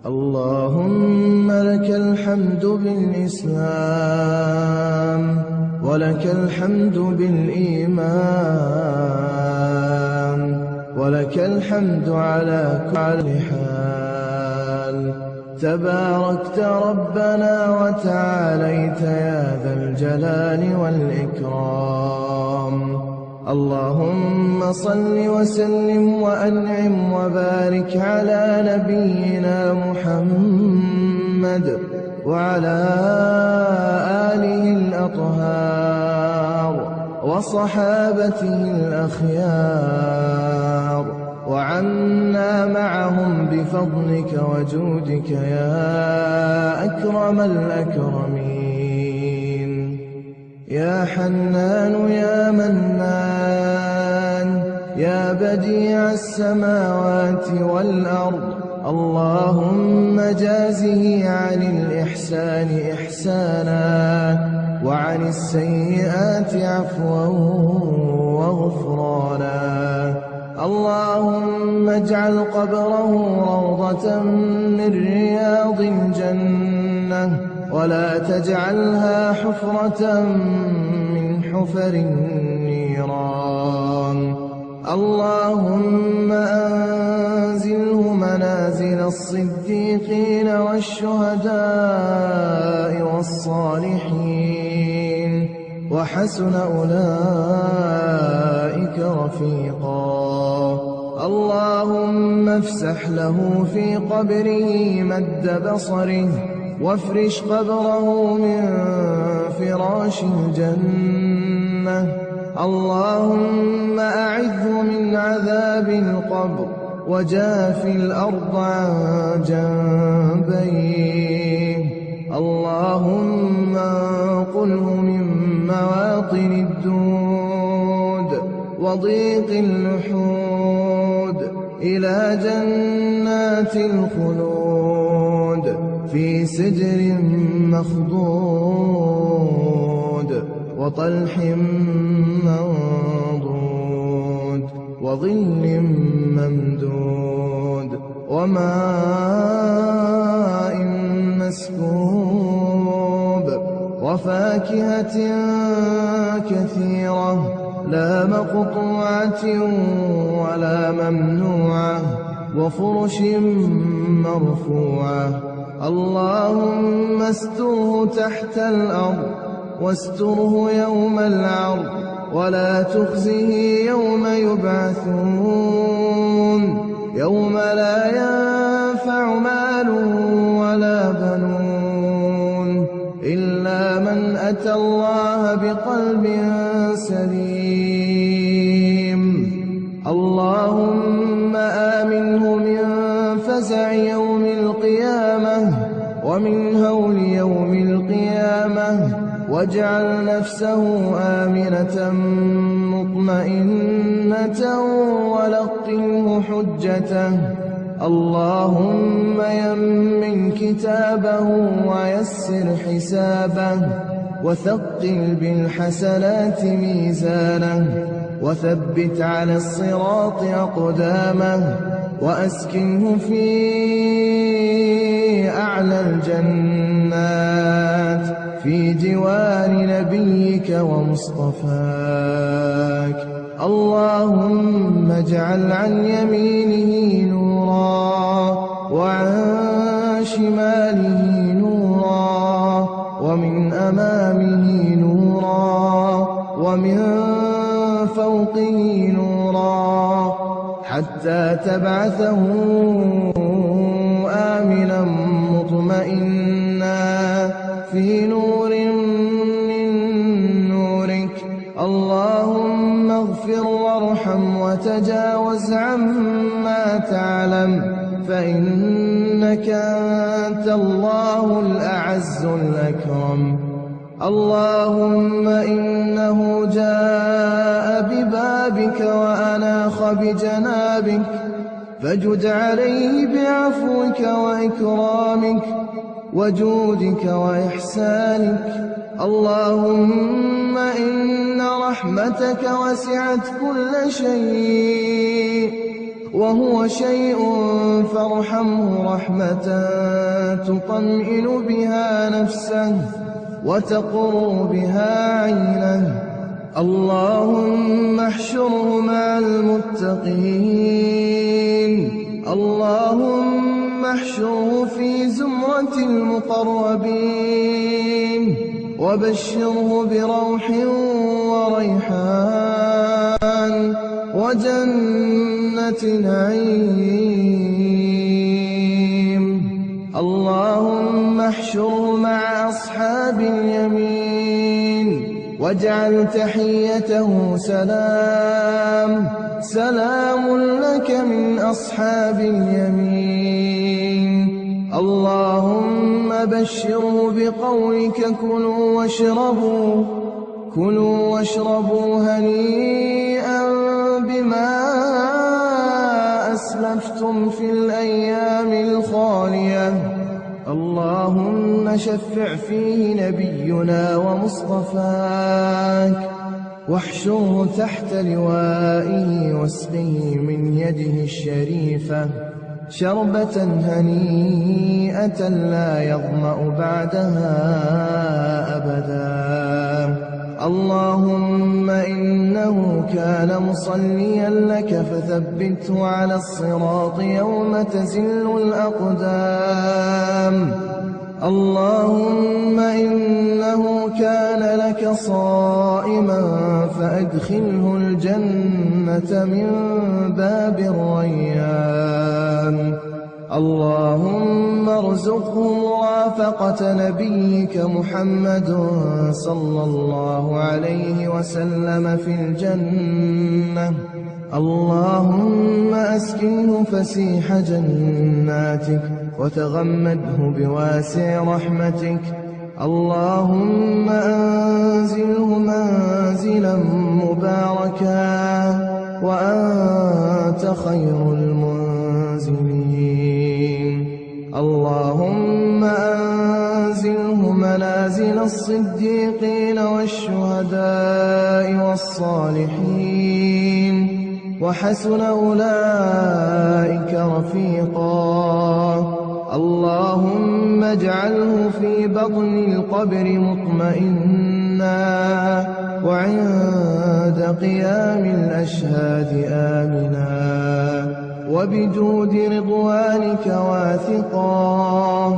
اللهم لك الحمد بالإسلام، ولك الحمد بالإيمان، ولك الحمد على كل حال. تباركت ربنا وتعاليت يا ذا الجلال والإكرام. اللهم صل وسلم وأنعم وبارك على نبينا محمد وعلى آله الأطهار وصحابته الأخيار، وعنا معهم بفضلك وجودك يا أكرم الأكرمين. يا حنان يا منان، يا بديع السماوات والأرض، اللهم جازه عن الإحسان إحسانا، وعن السيئات عفوا وغفرانا. اللهم اجعل قبره روضة من رياض الجنة، ولا تجعلها حفرة من حفر النيران. اللهم أنزله منازل الصديقين والشهداء والصالحين، وحسن أولئك رفيقا. اللهم افسح له في قبره مد بصره، وافرش قبره من فراش الجنة. اللهم أعذه من عذاب القبر، وجاف الأرض عن جنبيه. اللهم انقله من مواطن الدود وضيق اللحود إلى جنات الخلود في سدر مخضود وطلح منضود وظل ممدود وماء مسكوب وفاكهة كثيرة لا مقطوعة ولا ممنوعة وفرش مرفوعة. اللهم استره تحت الأرض، واستره يوم العرض، ولا تخزه يوم يبعثون، يوم لا ينفع مال ولا بنون إلا من أتى الله بقلب سليم. اللهم آمنه من فزع يوم القيامة، ومن هول يوم القيامة، واجعل نفسه آمنة مطمئنة ولقنه حجته. اللهم يمن كتابه ويسر حسابه، وثقل بالحسنات ميزانه، وثبت على الصراط أقدامه، وأسكنه في أعلى الجنات في جوار نبيك ومصطفاك. اللهم اجعل عن يمينه نورا، وعن شماله نورا، ومن أمامه نورا، ومن فوقه نورا، حتى تبعثه آمنا مطمئنا في نور من نورك. اللهم اغفر وارحم وتجاوز عما تعلم، فإنك أنت الله الأعز الأكرم. اللهم إنه جاء ببابك وأناخ بجنابك، فجد عليه بعفوك وإكرامك وجودك وإحسانك. اللهم إن رحمتك وسعت كل شيء. وهو شيء فارحمه رحمة تطمئن بها نفسه وتقر بها عينه. اللهم احشره مع المتقين. اللهم احشره في زمرة المقربين، وبشره بروح وريحان وجنة نعيم. اللهم احشره مع أصحاب اليمين، واجعل تحيته سلام، سلام لك من أصحاب اليمين. اللهم بشره بقولك كلوا واشربوا هنيئا بما أسلفتم في الأيام الخالية. اللهم شفع فيه نبينا ومصطفاك، واحشره تحت لوائه واسقه من يده الشريفة شربة هنيئة لا يظمأ بعدها أبدا. اللهم إنه كان مصليا لك فثبته على الصراط يوم تزل الأقدام. اللهم إنه كان لك صائما فأدخله الجنة من باب الريان. اللهم ارزقه مرافقة نبيك محمد صلى الله عليه وسلم في الجنة. اللهم أسكنه فسيح جناتك وتغمده بواسع رحمتك. اللهم أنزله منزلا مباركا وأنت خير المنزلين. اللهم أنزله منازل الصديقين والشهداء والصالحين، وحسن أولئك رفيقا. اللهم اجعله في بطن القبر مطمئنا، وعند قيام الأشهاد آمنا، وبجود رضوانك واثقا،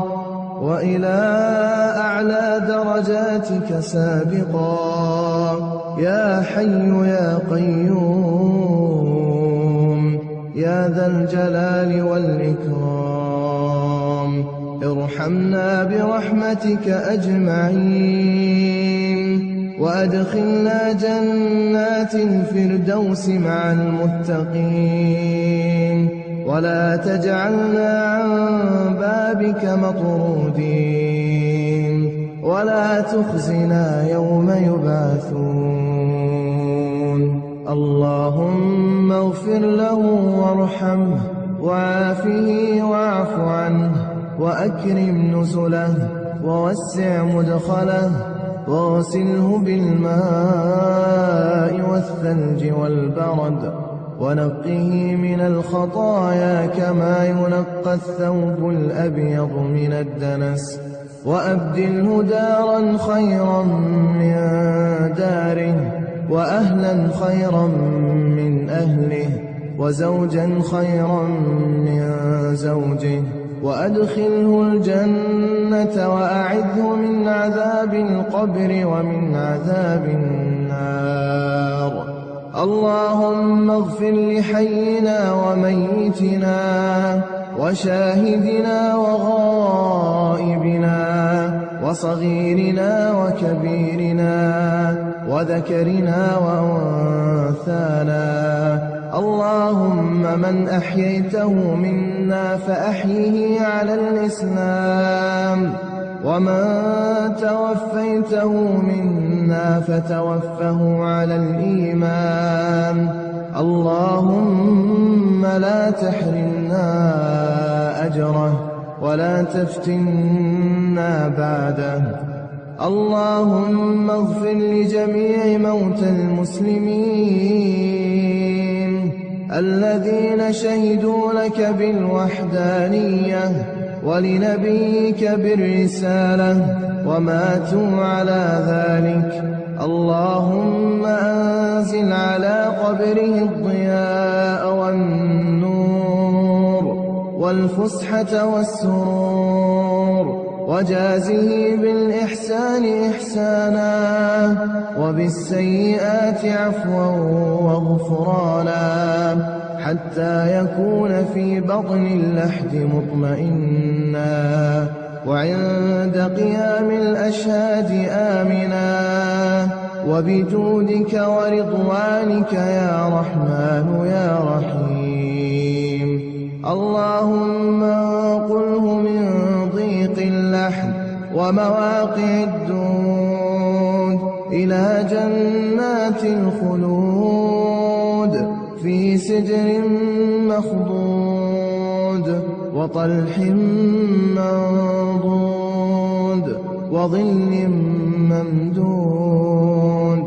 وإلى أعلى درجاتك سابقا، يا حي يا قيوم، يا ذا الجلال والإكرام. ارحمنا برحمتك أجمعين، وأدخلنا جنات الفردوس مع المتقين، ولا تجعلنا عن بابك مطرودين، ولا تخزنا يوم يبعثون. اللهم اغفر له وارحمه وعافه واعف عنه، وأكرم نزله ووسع مدخله، واغسله بالماء والثلج والبرد، ونقه من الخطايا كما ينقى الثوب الأبيض من الدنس، وأبدله دارا خيرا من داره، وأهلا خيرا من أهله، وزوجا خيرا من زوجه، وأدخله الجنة وأعذه من عذاب القبر ومن عذاب النار. اللهم اغفر لحينا وميتنا، وشاهدنا وغائبنا، وصغيرنا وكبيرنا، وذكرنا وأنثانا. اللهم من أحييته منا فأحيه على الإسلام، ومن توفيته منا فتوفه على الإيمان. اللهم لا تحرمنا أجره ولا تفتنا بعده. اللهم اغفر لجميع موتى المسلمين الذين شهدوا لك بالوحدانية ولنبيك بالرسالة وماتوا على ذلك. اللهم أنزل على قبره الضياء والنور والفسحة والسرور، وجازه بالإحسان إحسانا وبالسيئات عفوا وغفرانا، حتى يكون في بطن اللحد مطمئنا، وعند قيام الأشهاد آمنا، وبجودك ورضوانك يا رحمن يا رحيم. اللهم انقله من ضيق اللحد ومواقع الدود إلى جنات الخلود في سدر مخضود وطلح منضود وظل ممدود.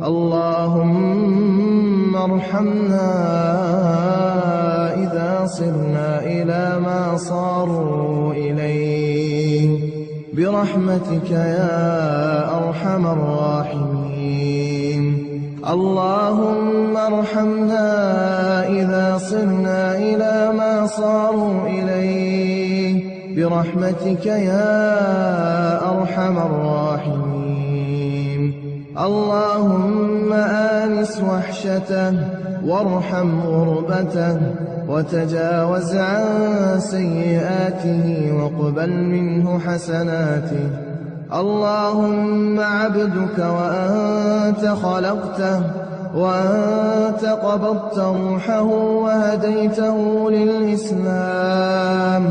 اللهم ارحمنا إذا صرنا إلى ما صاروا إليه برحمتك يا أرحم الراحمين. اللهم ارحمنا إذا صرنا إلى ما صاروا إليه برحمتك يا أرحم الراحمين. اللهم آنس وحشته وارحم غربته وتجاوز عن سيئاته واقبل منه حسناته. اللهم عبدك وأنت خلقته وأنت قبضت روحه وهديته للإسلام،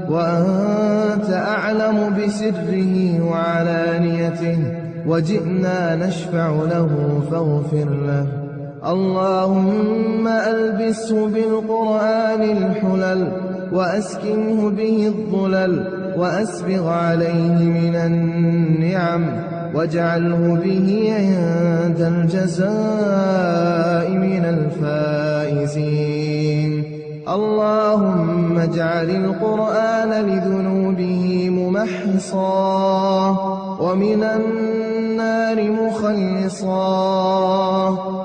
وأنت أعلم بسره وعلانيته، وجئنا نشفع له فاغفر له. اللهم ألبسه بالقرآن الحلل، وأسكنه به الظلل، وأسبغ عليه من النعم، واجعله به عند الجزاء من الفائزين. اللهم اجعل القرآن لذنوبه ممحصا، ومن النار مخلصا،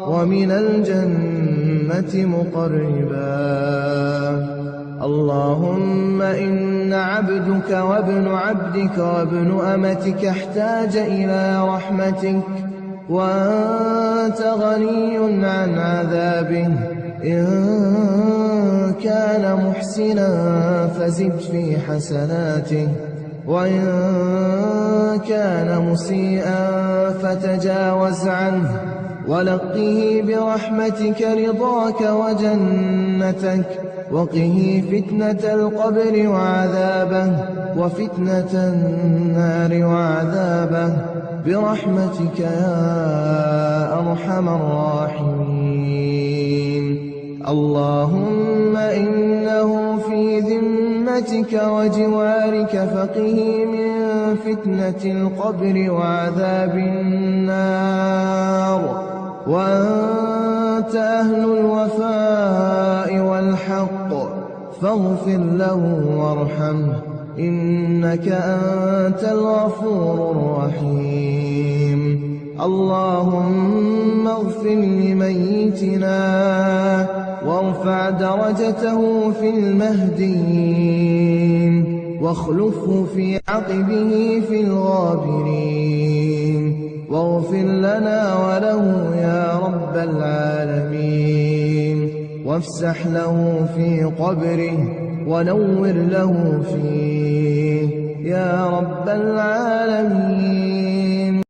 ومن الجنة مقربا. اللهم إن عبدك وابن عبدك وابن أمتك احتاج إلى رحمتك، وأنت غني عن عذابه. إن كان محسنا فزد في حسناته، وإن كان مسيئا فتجاوز عنه، ولقه برحمتك رضاك وجنتك، وقه فتنة القبر وعذابه، وفتنة النار وعذابه، برحمتك يا أرحم الراحمين. اللهم إنه في ذمتك وجوارك فقه من فتنة القبر وعذاب النار، وأنت أهل الوفاء والحق، فاغفر له وارحمه، إنك أنت الغفور الرحيم. اللهم اغفر لميتنا وارفع درجته في المهديين، واخلفه في عقبه في الغابرين، واغفر لنا وله يا رب العالمين، وافسح له في قبره ونور له فيه يا رب العالمين.